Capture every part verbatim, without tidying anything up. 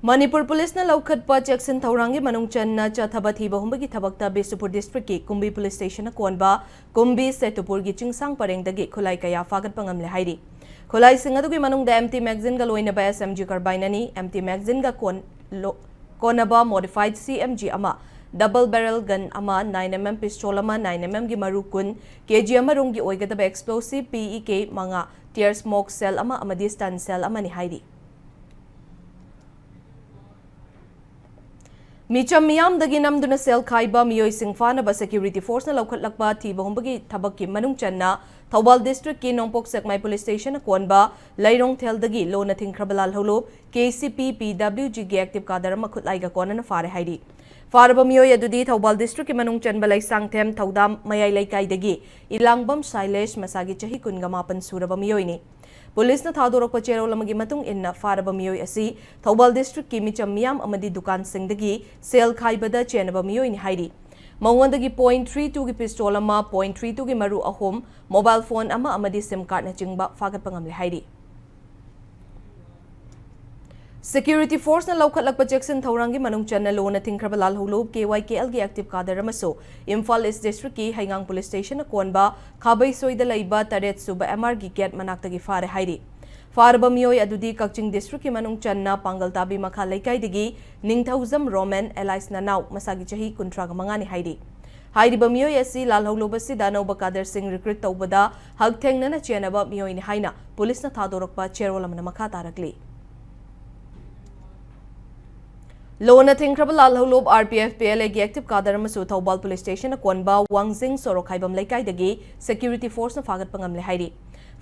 ꯃꯅꯤꯄꯨꯔ ꯄꯨꯂꯤꯁꯅ ꯂꯧꯈꯠꯄ ꯆꯦꯛꯁꯤꯟ ꯊꯧꯔꯥꯡꯒꯤ ꯃꯅꯨꯡ ꯆꯟꯅ ꯆꯠꯊꯕ ꯊꯤꯕ ꯍꯨꯝꯕꯒꯤ ꯊꯕꯛꯇ ꯕꯤꯁꯅꯨꯄꯨꯔ ꯗꯤꯁꯇ꯭ꯔꯤꯛꯀꯤ ꯀꯨꯝꯕꯤ ꯄꯨꯂꯤꯁ ꯁ꯭ꯇꯦꯁꯟꯅ ꯀꯣꯟꯕ ꯀꯨꯝꯕꯤ ꯁꯦꯇꯨꯄꯨꯔꯒꯤ ꯆꯤꯡꯁꯥꯡ ꯄꯔꯦꯡꯗꯒꯤ ꯈꯨꯠꯂꯥꯏ ꯀꯌꯥ ꯐꯥꯒꯠꯄ ꯉꯝꯂꯦ ꯍꯥꯏꯔꯤ꯫ ꯈꯨꯠꯂꯥꯏꯁꯤꯡ ꯑꯗꯨꯒꯤ ꯃꯅꯨꯡꯗ ꯑꯦꯝꯇꯤ ꯃꯦꯒꯥꯖꯤꯟꯒ ꯂꯣꯏꯅꯕ ꯑꯦꯁ ꯑꯦꯝ ꯖꯤ carbine ꯑꯅꯤ, ꯑꯦꯝꯇꯤ ꯃꯦꯒꯥꯖꯤꯟꯒ ꯀꯣꯟ-, ꯂꯣ-, ꯀꯣꯟꯅꯕ modified C M G ꯑꯃ, double barrel gun ꯑꯃ, nine M M pistol ꯑꯃ, nine M M ꯒꯤ ꯃꯔꯨ ꯀꯨꯟ, ꯀꯦ ꯖꯤ ꯑꯃ ꯔꯣꯝꯒꯤ ꯑꯣꯏꯒꯗꯕ explosive P E K ꯃꯉꯥ, tear smoke shell ꯑꯃ ꯑꯃꯗꯤ stun shell ꯑꯃꯅꯤ ꯍꯥꯏꯔꯤ꯫ ꯃꯤꯆꯝ ꯃꯤꯌꯥꯝꯗꯒꯤ ꯅꯝꯗꯨꯅ ꯁꯦꯜ ꯈꯥꯏꯕ ꯃꯤꯑꯣꯏꯁꯤꯡ ꯐꯥꯅꯕ security forceꯅ ꯂꯧꯈꯠꯂꯛꯄ ꯊꯤꯕ ꯍꯨꯝꯕꯒꯤ ꯊꯕꯛꯀꯤ ꯃꯅꯨꯡ ꯆꯟꯅ ꯊꯧꯕꯥꯜ ꯗꯤꯁꯇ꯭ꯔꯤꯛꯀꯤ ꯅꯣꯡꯄꯣꯛ ꯁꯦꯛꯃꯥꯏ ꯄꯨꯂꯤꯁ ꯁ꯭ꯇꯦꯁꯟꯅ ꯀꯣꯟꯕ ꯂꯩꯔꯣꯡꯊꯦꯜꯗꯒꯤ ꯂꯣꯟꯅ ꯊꯤꯡꯈ꯭ꯔꯕ ꯂꯥꯜꯍꯧꯂꯨꯞ K C P P W Gꯒꯤ active cadre ꯑꯃ ꯈꯨꯠꯂꯥꯏꯒ ꯀꯣꯟꯅꯅ ꯐꯥꯔꯦ ꯍꯥꯏꯔꯤ꯫ ꯐꯥꯔꯕ ꯃꯤꯑꯣꯏ ꯑꯗꯨꯗꯤ ꯊꯧꯕꯥꯜ ꯗꯤꯁꯇ꯭ꯔꯤꯛꯀꯤ ꯃꯅꯨꯡ ꯆꯟꯕ ꯂꯩꯁꯥꯡꯊꯦꯝ ꯊꯧꯗꯥꯝ ꯃꯌꯥꯏ ꯂꯩꯀꯥꯏꯗꯒꯤ ꯏꯂꯥꯡꯕꯝ ꯁꯥꯏꯂꯦꯁ, ꯃꯁꯥꯒꯤ ꯆꯍꯤ ꯀꯨꯟꯒ ꯃꯥꯄꯟ ꯁꯨꯔꯕ ꯃꯤꯑꯣꯏꯅꯤ꯫ ꯄꯨꯂꯤꯁꯅ ꯊꯥꯗꯣꯔꯛꯄ ꯆꯦꯔꯣꯜ ꯑꯃꯒꯤ ꯃꯇꯨꯡ ꯏꯟꯅ, ꯐꯥꯔꯕ ꯃꯤꯑꯣꯏ ꯑꯁꯤ ꯊꯧꯕꯥꯜ ꯗꯤꯁꯇ꯭ꯔꯤꯛꯀꯤ ꯃꯤꯆꯝ ꯃꯤꯌꯥꯝ ꯑꯃꯗꯤ ꯗꯨꯀꯥꯟꯁꯤꯡꯗꯒꯤ ꯁꯦꯜ ꯈꯥꯏꯕꯗ ꯆꯦꯟꯅꯕ ꯃꯤꯑꯣꯏꯅꯤ ꯍꯥꯏꯔꯤ꯫ ꯃꯉꯣꯟꯗꯒꯤ point three twoꯒꯤ pistol ꯑꯃ, point three twoꯒꯤ ꯃꯔꯨ ꯑꯍꯨꯝ, mobile phone ꯑꯃ ꯑꯃꯗꯤ SIM cardꯅꯆꯤꯡꯕ ꯐꯥꯒꯠꯄ ꯉꯝꯂꯦ ꯍꯥꯏꯔꯤ꯫ Security forceꯅ ꯂꯧꯈꯠꯂꯛꯄ ꯆꯦꯛꯁꯤꯟ ꯊꯧꯔꯥꯡꯒꯤ ꯃꯅꯨꯡ ꯆꯟꯅ ꯂꯣꯟꯅ ꯊꯤꯡꯈ꯭ꯔꯕ ꯂꯥꯜꯍꯧꯂꯨꯞ K Y K Lꯒꯤ active cadre ꯑꯃꯁꯨ ꯏꯝꯐꯥꯜ ꯏꯁ ꯗꯤꯁꯇ꯭ꯔꯤꯛꯀꯤ ꯍꯩꯉꯥꯡ ꯄꯨꯂꯤꯁ ꯁ꯭ꯇꯦꯁꯟꯅ ꯀꯣꯟꯕ ꯈꯥꯕꯩꯁꯣꯏꯗ ꯂꯩꯕ ꯇꯔꯦꯠ ꯁꯨꯕ M R ꯒꯤ gate ꯃꯅꯥꯛꯇꯒꯤ ꯐꯥꯔꯦ ꯍꯥꯏꯔꯤ꯫ ꯐꯥꯔꯕ ꯃꯤꯑꯣꯏ ꯑꯗꯨꯗꯤ ꯀꯛꯆꯤꯡ ꯗꯤꯁꯇ꯭ꯔꯤꯛꯀꯤ ꯃꯅꯨꯡ ꯆꯟꯅ ꯄꯥꯡꯒꯜ ꯇꯥꯕꯤ ꯃꯈꯥ ꯂꯩꯀꯥꯏꯗꯒꯤ ꯅꯤꯡꯊꯧꯖꯝ ꯔꯣꯃꯦꯟ alias ꯅꯅꯥꯎ, ꯃꯁꯥꯒꯤ ꯆꯍꯤ ꯀꯨꯟꯊ꯭ꯔꯥꯒ ꯃꯉꯥꯅꯤ ꯍꯥꯏꯔꯤ꯫ ꯍꯥꯏꯔꯤꯕ ꯃꯤꯑꯣꯏ ꯑꯁꯤ ꯂꯥꯜꯍꯧꯂꯨꯞ ꯑꯁꯤꯗ ꯑꯅꯧꯕ cadreꯁꯤꯡ recruit ꯇꯧꯕꯗ ꯍꯛꯊꯦꯡꯅꯅ ꯆꯦꯟꯅꯕ ꯃꯤꯑꯣꯏꯅꯤ ꯍꯥꯏꯅ ꯄꯨꯂꯤꯁꯅ ꯊꯥꯗꯣꯔꯛꯄ ꯆꯦꯔꯣꯜ ꯑꯃꯅ ꯃꯈꯥ ꯇꯥꯔꯛꯂꯤ꯫ ꯂꯣꯟꯅ ꯊꯤꯡꯈ꯭ꯔꯕ ꯂꯥꯜꯍꯧꯂꯨꯞ R P F P L Aꯒꯤ active cadre ꯑꯃꯁꯨ ꯊꯧꯕꯥꯜ ꯄꯨꯂꯤꯁ ꯁ꯭ꯇꯦꯁꯟꯅ ꯀꯣꯟꯕ ꯋꯥꯡꯖꯤꯡ ꯁꯣꯔꯣꯛ ꯈꯥꯏꯕꯝ ꯂꯩꯀꯥꯏꯗꯒꯤ security forceꯅ ꯐꯥꯒꯠꯄ ꯉꯝꯂꯦ ꯍꯥꯏꯔꯤ꯫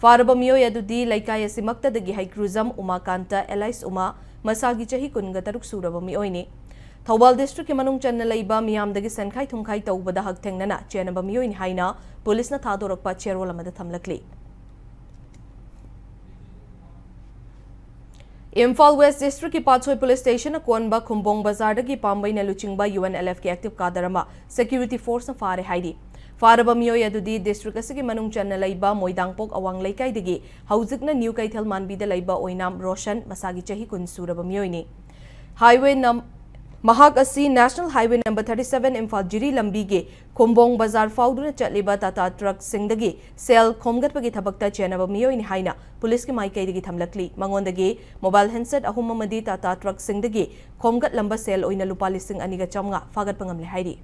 ꯐꯥꯔꯕ ꯃꯤꯑꯣꯏ ꯑꯗꯨꯗꯤ ꯂꯩꯀꯥꯏ ꯑꯁꯤꯃꯛꯇꯗꯒꯤ ꯍꯩꯀ꯭ꯔꯨꯖꯝ ꯎꯃꯥꯀꯥꯟꯇ alias ꯎꯃꯥ, ꯃꯁꯥꯒꯤ ꯆꯍꯤ ꯀꯨꯟꯒ ꯇꯔꯨꯛ ꯁꯨꯔꯕ ꯃꯤꯑꯣꯏꯅꯤ꯫ ꯊꯧꯕꯥꯜ ꯗꯤꯁꯇ꯭ꯔꯤꯛꯀꯤ ꯃꯅꯨꯡ ꯆꯟꯅ ꯂꯩꯕ ꯃꯤꯌꯥꯝꯗꯒꯤ ꯁꯦꯟꯈꯥꯏ ꯊꯨꯝꯈꯥꯏ ꯇꯧꯕꯗ ꯍꯛꯊꯦꯡꯅꯅ ꯆꯦꯟꯅꯕ ꯃꯤꯑꯣꯏꯅꯤ ꯍꯥꯏꯅ ꯄꯨꯂꯤꯁꯅ ꯊꯥꯗꯣꯔꯛꯄ ꯆꯦꯔꯣꯜ ꯑꯃꯗ ꯊꯝꯂꯛꯂꯤ꯫ ꯏꯝꯐꯥꯜ ꯋꯦꯁ ꯗꯤꯁꯇ꯭ꯔꯤꯛꯀꯤ ꯄꯥꯠꯁꯣꯏ ꯄꯨꯂꯤꯁ ꯁ꯭ꯇꯦꯁꯟꯅ ꯀꯣꯟꯕ ꯈꯨꯝꯕꯣꯡ ꯕꯖꯥꯔꯗꯒꯤ ꯄꯥꯝꯕꯩꯅ ꯂꯨꯆꯤꯡꯕ U N L Fꯀꯤ active cadre ꯑꯃ security forceꯅ ꯐꯥꯔꯦ ꯍꯥꯏꯔꯤ꯫ ꯐꯥꯔꯕ ꯃꯤꯑꯣꯏ ꯑꯗꯨꯗꯤ ꯗꯤꯁꯇ꯭ꯔꯤꯛ ꯑꯁꯤꯒꯤ ꯃꯅꯨꯡ ꯆꯟꯅ ꯂꯩꯕ ꯃꯣꯏꯗꯥꯡꯄꯣꯛ ꯑꯋꯥꯡ ꯂꯩꯀꯥꯏꯗꯒꯤ ꯍꯧꯖꯤꯛꯅ ꯅ꯭ꯌꯨ ꯀꯩꯊꯦꯜ ꯃꯥꯟꯕꯤꯗ ꯂꯩꯕ ꯑꯣꯏꯅꯥꯝ ꯔꯣꯁꯟ, ꯃꯁꯥꯒꯤ ꯆꯍꯤ ꯀꯨꯟ ꯁꯨꯔꯕ ꯃꯤꯑꯣꯏꯅꯤ꯫ Highway num-, ꯃꯍꯥꯛ ꯑꯁꯤ National Highway number thirty seven Imphal ꯖꯤꯔꯤ ꯂꯝꯕꯤꯒꯤ ꯈꯨꯝꯕꯣꯡ ꯕꯖꯥꯔ ꯐꯥꯎꯗꯨꯅ ꯆꯠꯂꯤꯕ ꯇꯥꯇꯥ ꯇ꯭ꯔꯛꯁꯤꯡꯗꯒꯤ ꯁꯦꯜ ꯈꯣꯝꯒꯠꯄꯒꯤ ꯊꯕꯛꯇ ꯆꯦꯟꯅꯕ ꯃꯤꯑꯣꯏꯅꯤ ꯍꯥꯏꯅ ꯄꯨꯂꯤꯁꯀꯤ ꯃꯥꯏꯀꯩꯗꯒꯤ ꯊꯝꯂꯛꯂꯤ꯫ ꯃꯉꯣꯟꯗꯒꯤ mobile handset ꯑꯍꯨꯝ ꯑꯃꯗꯤ ꯇꯥꯇꯥ ꯇ꯭ꯔꯛꯁꯤꯡꯗꯒꯤ ꯈꯣꯝꯒꯠꯂꯝꯕ ꯁꯦꯜ ꯑꯣꯏꯅ ꯂꯨꯄꯥ ꯂꯤꯁꯤꯡ ꯑꯅꯤꯒ ꯆꯥꯝꯃꯉꯥ ꯐꯥꯒꯠꯄ ꯉꯝꯂꯦ ꯍꯥꯏꯔꯤ꯫